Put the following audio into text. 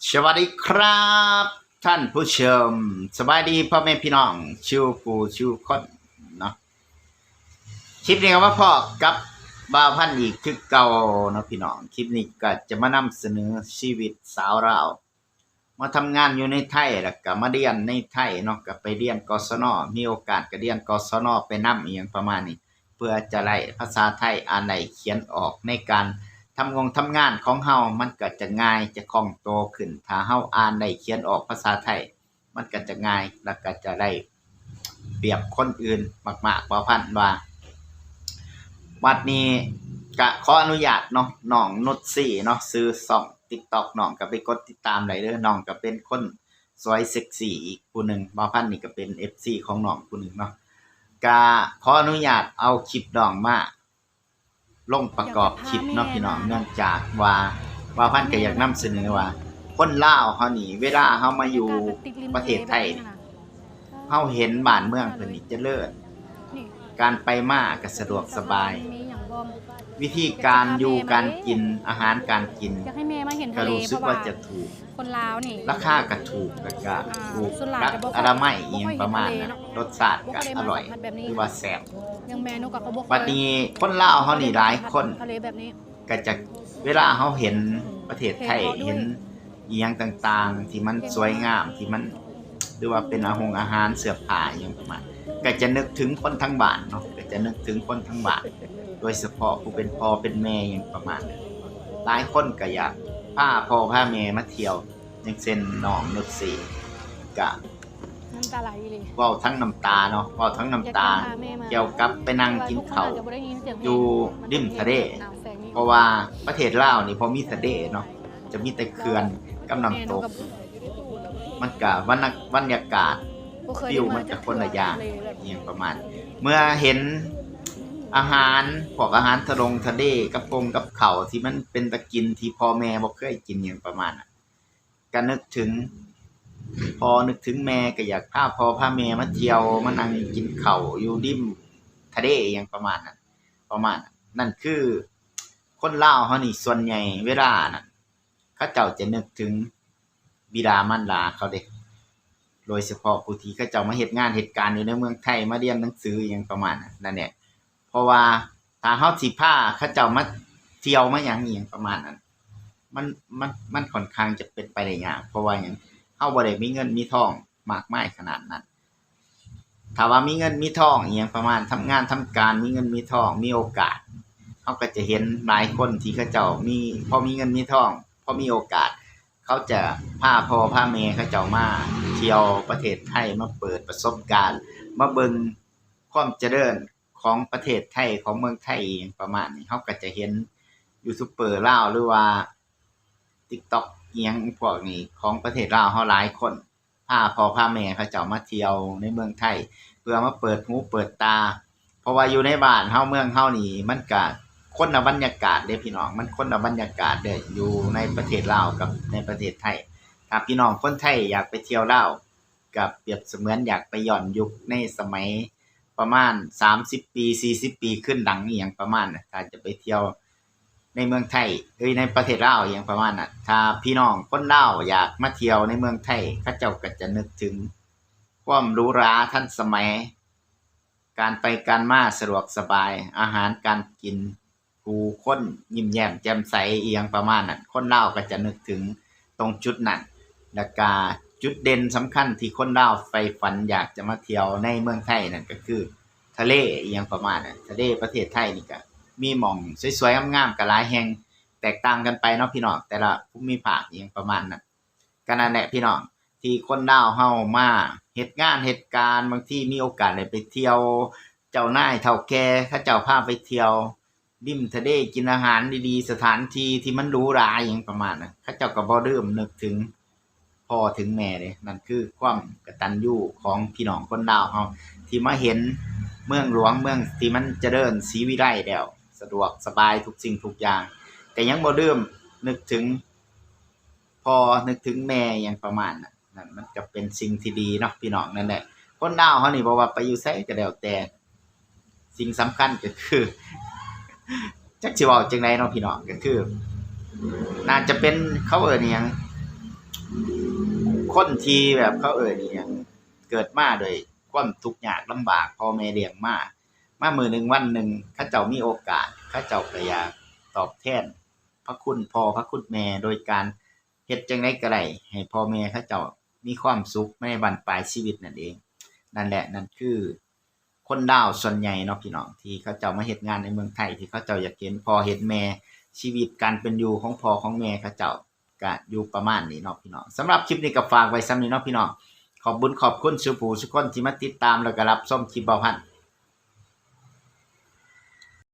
ສະຫວັດດີຄັບທ່ານຜູ້ຊົມ, ສະບາຍດີພໍ່ແມ່ພີ່ນ້ອງສູ່ຜູ້ສູ່ຄົນເນາະ. ຄລິບນີ້ກໍມາພໍ້ກັບບ່າວພັນອີກຄືເກົ່າເນາະພີ່ນ້ອງ. ຄລິບນີ້ກໍຈະມານຳສະເໜີຊີວິດສາວລາວ ມາທຳງານຢູ່ໃນໄທ ແລ້ວກໍມາຮຽນໃນໄທເນາະ, ກໍໄປຮຽນ ກສນ, ມີໂອກາດກໍຮຽນ ກສນ ໄປນຳ ອີ່ຫຍັງປະມານນີ້ ເພື່ອຈະໄດ້ພາສາໄທອ່ານໄດ້ຂຽນອອກ. ໃນການທຳງົງທຳງານຂອງເຮົາ ມັນກໍຈະງ່າຍ ຈະຄ່ອງໂຕຂຶ້ນ. ຖ້າເຮົາອ່ານໄດ້ຂຽນອອກພາສາໄທ ມັນກໍຈະງ່າຍ ແລ້ວກໍຈະໄດ້ປຽບຄົນອື່ນມາກໆ ບ່າວພັນວ່າ. ບັດນີ້ກະຂໍອະນຸຍາດເນາະ ນ້ອງນຸດຊີເນາະ, ຊື່ຊ່ອງ TikTok ນ້ອງກໍໄປກົດຕິດຕາມໄດ້ເດີ້. ນ້ອງກໍເປັນຄົນສວຍເຊັກຊີອີກຜູ້ໜຶ່ງ, ບ່າວພັນນີ້ກໍເປັນເອັຟຊີຂອງນ້ອງຜູ້ໜຶ່ງເນາະ. ກະຂໍອະນຸຍາດເອົາຄລິບນ້ອງມາ ລົງປະກອບຄລິບເນາະພີ່ນ້ອງ, ເນື່ອງຈາກວ່າບ່າວພັນກໍຢາກນຳສະເໜີວ່າ ຄົນລາວເຮົານີ້ ເວລາເຮົາມາຢູ່ປະເທດໄທນີ້ ເຮົາເຫັນບ້ານເມືອງເພິ່ນນີ້ຈະເລີນ, ການໄປມາກໍສະດວກສະບາຍ, ວິທີການຢູ່ການກິນ, ອາຫານການກິນ ກໍຮູ້ສຶກວ່າຈະຖືກ, ລາຄາກໍຖືກ ແລ້ວກໍຖືກຫຼັກອະນາໄມອີ່ຫຍັງປະມານນັ້ນ, ລົດຊາດກໍອະລ່ອຍ ຫຼືວ່າແຊບ. ບັດນີ້ຄົນລາວເຮົານີ້ຫຼາຍຄົນກໍຈະ ເວລາເຮົາເຫັນປະເທດໄທ ເຫັນອີ່ຫຍັງຕ່າງໆທີ່ມັນສວຍງາມ ທີ່ມັນ ຫຼືວ່າເປັນອາຫົງອາຫານ ເສື້ອຜ້າອີ່ຫຍັງປະມານ ກໍຈະນຶກເຖິງຄົນທາງບ້ານເນາະ, ກໍຈະນຶກເຖິງຄົນທາງບ້ານ ໂດຍສະເພາະຜູ້ເປັນພໍ່ເປັນແມ່ອີ່ຫຍັງປະມານນັ້ນ. ຫຼາຍຄົນກໍຢາກພາພໍ່ພາແມ່ມາທ່ຽວ ຢ່າງເຊັ່ນນ້ອງນຸດສີ ກະ ນ້ຳຕາໄຫຼອີ່ຫຼີ ເວົ້າທັງນ້ຳຕາເນາະ, ເວົ້າທັງນ້ຳຕາ ຢາກພາແມ່ມາ ກ່ຽວກັບໄປນັ່ງກິນເຂົ້າຢູ່ລິມທະເລ, ເພາະວ່າປະເທດລາວນີ້ບໍ່ມີທະເລເນາະ, ຈະມີແຕ່ເຂື່ອນກັບນ້ຳຕົກ, ມັນກະບັນຍາ ບັນຍາກາດ ບໍ່ເຄີຍ ຟີວມັນກະຄົນລະຢ່າງ ອີ່ຫຍັງປະມານ. ເມື່ອເຫັນອາຫານ ພວກອາຫານທະລົງທະເລ ກັບກົງກັບເຂົ້າທີ່ມັນເປັນຕາກິນ ທີ່ພໍ່ແມ່ບໍ່ເຄີຍກິນ ອີ່ຫຍັງປະມານນັ້ນ ກະນຶກເຖິງພໍ່ນຶກເຖິງແມ່ ກະຢາກພາພໍ່ພາແມ່ມາທ່ຽວ ມານັ່ງກິນເຂົ້າຢູ່ລິມທະເລ ອີ່ຫຍັງປະມານນັ້ນ ປະມານນັ້ນ. ນັ້ນຄືຄົນລາວເຮົານີ້ ສ່ວນໃຫຍ່ເວລານັ້ນ ເຂົາເຈົ້າຈະນຶກເຖິງບິດາມານດາເຂົາເດ້, ໂດຍສະເພາະຜູ້ທີ່ເຂົາເຈົ້າມາເຮັດງານເຮັດການຢູ່ໃນເມືອງໄທ ມາຮຽນໜັງສື ອີ່ຫຍັງປະມານນັ້ນແຫຼະ. ເພາະວ່າຖ້າເຮົາຊິພາເຂົາເຈົ້າມາທ່ຽວມາຫຍັງ ອີ່ຫຍັງປະມານນັ້ນ ມັນ ມັນ ມັນຂ້ອນຂ້າງຈະເປັນໄປໄດ້ຍາກ. ເພາະວ່າຫຍັງ? ເຮົາບໍ່ໄດ້ມີເງິນມີທອງມາກມາຍຂະໜາດນັ້ນ. ຖ້າວ່າມີເງິນມີທອງອີ່ຫຍັງປະມານ ທຳງານທຳການ ມີເງິນມີທອງ ມີໂອກາດ ເຮົາກໍຈະເຫັນຫຼາຍຄົນທີ່ເຂົາເຈົ້າມີ ພໍມີເງິນມີທອງ ພໍມີໂອກາດ ເຂົາຈະພາພໍ່ພາແມ່ເຂົາເຈົ້າມາທ່ຽວປະເທດໄທ ມາເປີດປະສົບການ ມາເບິ່ງຄວາມຈະເລີນ ຂອງປະເທດໄທ ຂອງເມືອງໄທ ອີ່ຫຍັງປະມານນີ້. ເຮົາກໍຈະເຫັນຢູທູບເປີລາວ ຫຼືວ່າຕິກຕັອກ ອີ່ຫຍັງພວກນີ້ ຂອງປະເທດລາວເຮົາຫຼາຍຄົນ ພາພໍ່ພາແມ່ເຂົາເຈົ້າມາທ່ຽວໃນເມືອງໄທ ເພື່ອມາເປີດຫູເປີດຕາ. ເພາະວ່າຢູ່ໃນບ້ານເຮົາ ເມືອງເຮົານີ້ ມັນກະຄົນລະບັນຍາກາດເດ້ພີ່ນ້ອງ, ມັນຄົນລະບັນຍາກາດເດ້ ຢູ່ໃນປະເທດລາວກັບໃນປະເທດໄທ. ຖ້າພີ່ນ້ອງຄົນໄທຢາກໄປທ່ຽວລາວ ກໍປຽບສະເໝືອນຢາກໄປຍ້ອນຍຸກໃນສະໄໝປະມານສາມສິບປີ ສີ່ສິບປີຄືນຫຼັງ ອີ່ຫຍັງປະມານນັ້ນ. ຖ້າຈະໄປທ່ຽວໃນເມືອງໄທ ເອີຍ ໃນປະເທດລາວ ອີ່ຫຍັງປະມານນັ້ນ, ຖ້າພີ່ນ້ອງຄົນລາວຢາກມາທ່ຽວໃນເມືອງໄທ ເຂົາເຈົ້າກໍຈະນຶກເຖິງຄວາມຫຼູຫຼາທັນສະໄໝ, ການໄປການມາສະດວກສະບາຍ, ອາຫານການກິນ, ຜູ້ຄົນຍິ້ມແຍ້ມແຈ່ມໃສ ອີ່ຫຍັງປະມານນັ້ນ. ຄົນລາວກໍຈະນຶກເຖິງຕົງຈຸດນັ້ນ. ແລ້ວກະຈຸດເດັ່ນສຳຄັນທີ່ຄົນລາວໃຝ່ຝັນຢາກຈະມາທ່ຽວໃນເມືອງໄທນັ້ນ ກໍຄືທະເລ ອີ່ຫຍັງປະມານນັ້ນ. ທະເລປະເທດໄທນີ້ກະມີໝ່ອງສວຍໆງາມໆກະຫຼາຍແຫ່ງ ແຕກຕ່າງກັນໄປເນາະພີ່ນ້ອງ, ແຕ່ລະພູມິພາກ ອີ່ຫຍັງປະມານນັ້ນ. ກໍນັ້ນແຫຼະພີ່ນ້ອງ ທີ່ຄົນລາວເຮົາມາເຮັດງານເຮັດການ ບາງທີມີໂອກາດໄດ້ໄປທ່ຽວ ເຈົ້ານາຍເຖົ້າແກ່ເຂົາເຈົ້າພາໄປທ່ຽວລິມທະເລ ກິນອາຫານດີໆ ສະຖານທີ່ທີ່ມັນຫຼູຫຼາ ອີ່ຫຍັງປະມານນັ້ນ ເຂົາເຈົ້າກໍບໍ່ລືມນຶກເຖິງພໍ່ເຖິງແມ່ເດ້. ນັ້ນຄືຄວາມກະຕັນຍູຂອງພີ່ນ້ອງຄົນລາວເຮົາ ທີ່ມາເຫັນເມືອງຫຼວງ ເມືອງທີ່ມັນຈະເລີນສີວິໄລແລ້ວ ສະດວກສະບາຍທຸກສິ່ງທຸກຢ່າງ ກໍຍັງບໍ່ລືມນຶກເຖິງ ພໍ່ນຶກເຖິງແມ່ ຫຍັງປະມານນັ້ນ. ນັ້ນມັນກໍເປັນສິ່ງທີ່ດີເນາະພີ່ນ້ອງ. ນັ້ນແຫຼະ ຄົນລາວເຮົານີ້ ບໍ່ວ່າໄປຢູ່ໃສກໍແລ້ວແຕ່ ສິ່ງສຳຄັນກໍຄື ຈັກຊິເວົ້າຈັ່ງໃດເນາະພີ່ນ້ອງ, ກໍຄື ໜ້າຈະເປັນ ເຂົາເອີ້ນອີ່ຫຍັງ ຄົນທີ່ແບບເຂົາເອີ້ນອີ່ຫຍັງ ເກີດມາດ້ວຍຄວາມທຸກຍາກລຳບາກ ພໍ່ແມ່ລ້ຽງມາ ມາມື້ໜຶ່ງວັນໜຶ່ງ ເຂົາເຈົ້າມີໂອກາດ ເຂົາເຈົ້າກໍຢາກຕອບແທນພະຄຸນພໍ່ພະຄຸນແມ່ ໂດຍການເຮັດຈັ່ງໃດກໍໄດ້ໃຫ້ພໍ່ແມ່ເຂົາເຈົ້າມີຄວາມສຸກໃນບັ້ນປາຍຊີວິດນັ້ນເອງ. ນັ້ນແຫຼະ ນັ້ນຄື ຄົນລາວສ່ວນໃຫຍ່ເນາະພີ່ນ້ອງ ທີ່ເຂົາເຈົ້າມາເຮັດງານໃນເມືອງໄທ ທີ່ເຂົາເຈົ້າຢາກເຫັນພໍ່ເຫັນແມ່ ຊີວິດການເປັນຢູ່ຂອງພໍ່ຂອງແມ່ເຂົາເຈົ້າ ກະຢູ່ປະມານນີ້ເນາະພີ່ນ້ອງ. ສຳລັບຄລິບນີ້ກໍຝາກໄວ້ສ່ຳນີ້ເນາະພີ່ນ້ອງ. ຂອບບຸນຂອບຄຸນສູ່ຜູ້ສູ່ຄົນທີ່ມາຕິດຕາມ ແລ້ວກໍຮັບຊົມຄລິບບ່າວພັນ